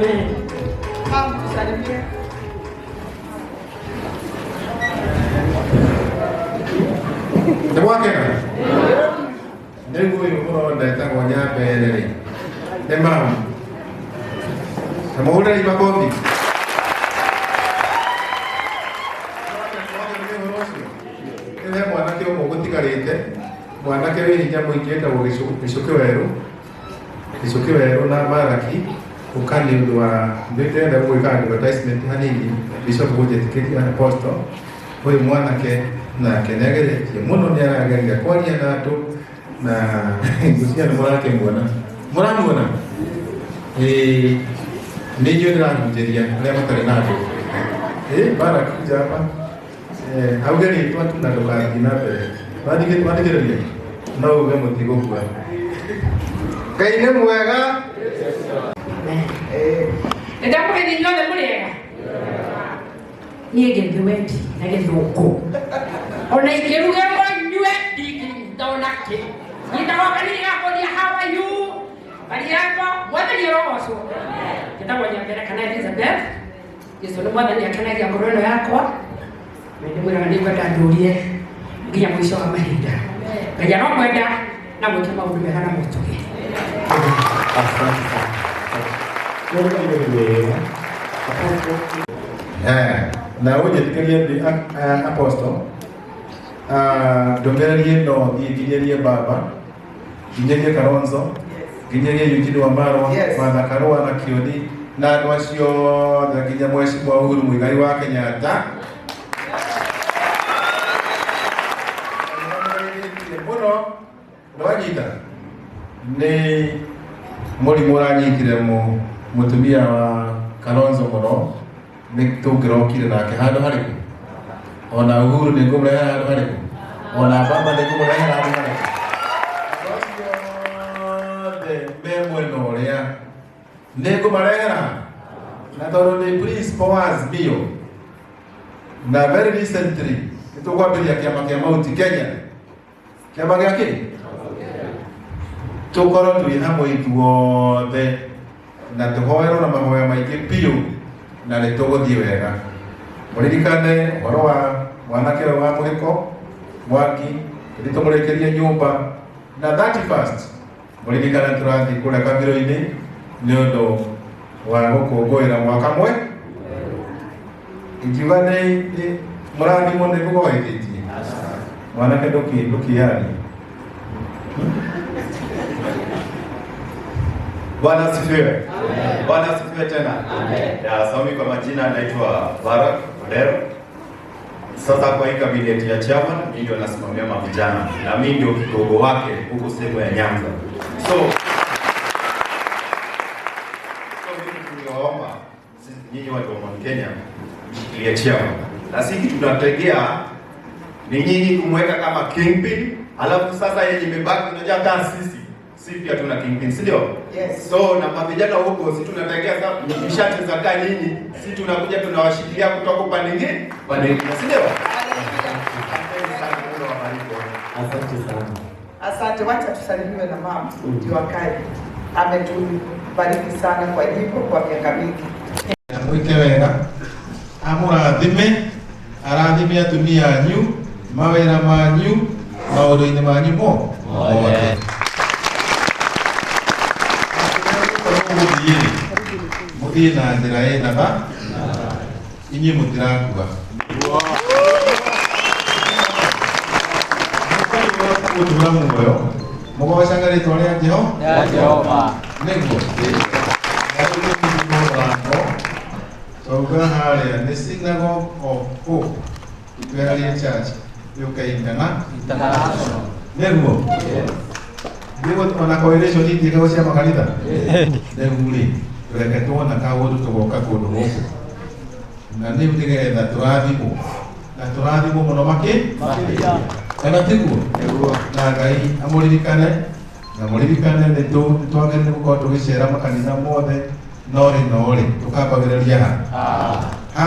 Amen. Mama, tusalimie. Nĩ mwakena? Rĩu ũyũ mũronda etagwo Nyambere rĩ, nĩ mamu. Na mũhũrĩrei makobi. Rĩu he mwanake ũmwe ũgũtigarĩte, mwanake wĩ hinya mũingĩ etagwo Gĩcũkĩ Werũ. Gĩcũkĩ Werũ na Maraki ũka nĩ ũndũ wa ndĩrenda gwĩka advertisement hanini Bishop gũnjĩtĩkĩria Apostle ũyũ mwanake nake nĩ ageretie mũno nĩ arageria kwaria na andũ na ngũcia nĩ mũrakĩmuona mũramuona ĩĩ nĩ inyuĩ ndĩrahunjĩria arĩa matarĩ na andũ ĩĩ Maraki njamba auge rĩtwa tu na ndũgathiĩ na mbere wathikĩrĩria no uge mũtigũkua Ngai nĩ mwega. Nĩndamũgeithia inyuothe mũrĩ ega. Niĩ ngĩthiĩ na gĩthũngũ. Ona ingĩrugĩrwo nyue ndingĩnyita ona kĩ. Nyitagwo kanini gakũria how are you? Mariambo, mwathani arogocwo. Njĩtagwo Nyambere kana Elizabeth. Jesu nĩ mwathani akenagia ngoro ĩno yakwa. Na ndĩmwĩraga nĩ ngwenda ndũrie nginya mũico wa mahinda. Ngai aromwenda na mwĩke maũndũ mega na mũtuge. Asante sana. Mungu ni mwema. Apostle. Na ũnjĩtĩkĩrie ndĩ apostle ndũmĩrĩri ĩno thiĩ nginyĩrie baba nginyĩrie Kalonzo nginyĩrie Eugene Wamalwa Martha Karũa na Kĩoni na andũ acio othe nginya Mheshimiwa Uhuru Muigai wa Kenyatta mũno Nĩwanyita? Nĩ mũrimũ ũranyitire mũtumia wa Kalonzo mũno nĩ tũngĩrokire nake handũ harĩkũ? Ona Uhuru nĩ ngũmũrehera handũ harĩkũ? Ona baba nĩ ngũmũrehera handũ harĩkũ? Andũ acio othe me mwena ũrĩa nĩ ngũmarehera na tondũ nĩ principal wa Azimio na very recently nĩ tũkwambĩrĩria kĩama kĩa Mount Kenya kĩama gĩa kĩ tũkorwo twĩ hamwe ithuothe na tũhoerwo na mahoya maingĩ biũ na nĩ tũgũthiĩ wega mũririkane ũhoro wa mwanake ũyũ wa mũhĩko mwangi tũthiĩ tũmũrĩkĩrie nyũmba na 31st mũririkane tũrathiĩ kũrĩa kabiro-inĩ nĩ ũndũ wa gũkũngũĩra mwaka mwe ingiuga nĩ mũrathimwo nĩ ngũgoithĩtie mwanake ndũkĩaria. Bwana asifiwe. Bwana asifiwe tena. Ya, so mimi kwa majina naitwa Barak Odero. Sasa kwa hii kabineti ya chairman, mimi ndio nasimamia mavijana na mimi ndio kigogo wake huko sehemu ya Nyanza. So mimi tungewaomba nyinyi watu wa Mount Kenya mshikilie chairman, na sisi tunategea ni nyinyi kumweka kama kingpin, alafu sasa yenye imebaki, unajua kama sisi si pia tuna kingpin, si ndio? Yes. So na mavijana huko si tunategea sasa, mkishacheza kaa nyinyi, si tunakuja tunawashikilia kutoka upande mwingine, upande mwingine, si ndio? Asante sana, Mungu awabariki. Asante sana. Asante, wacha tusalimiwe na mama ndio akae. Ametubariki sana kwa jimbo kwa miaka mingi. Mwĩke wega amũrathime arathime atumia anyu mawĩra manyu maũndũ-inĩ manyu mo mothe mũthiĩ mũthiĩ na njĩra ĩna tha inyuĩ mũtirakua gũtũra muoyo mũgocaga rĩtwa rĩa Jehova nĩguo na rĩu tũkĩhingwo mũrango twauga harĩa nĩ Synagogue of Hope Itwerarie Church yũke nĩguo nĩguo ona correlation itiĩkagwo cia makanitha rĩu rĩ reke tuona kaũndũ tũgoka kũndũ gũkũ na rĩu nĩgetha tũrathimwo na tũrathimwo mũno makĩ kana tiguo na Ngai amũririkane na mũririkane nĩ twagĩrĩire gũkorwo tũgĩcera makanitha mothe no rĩ no rĩ tũkambagĩrĩria ha ha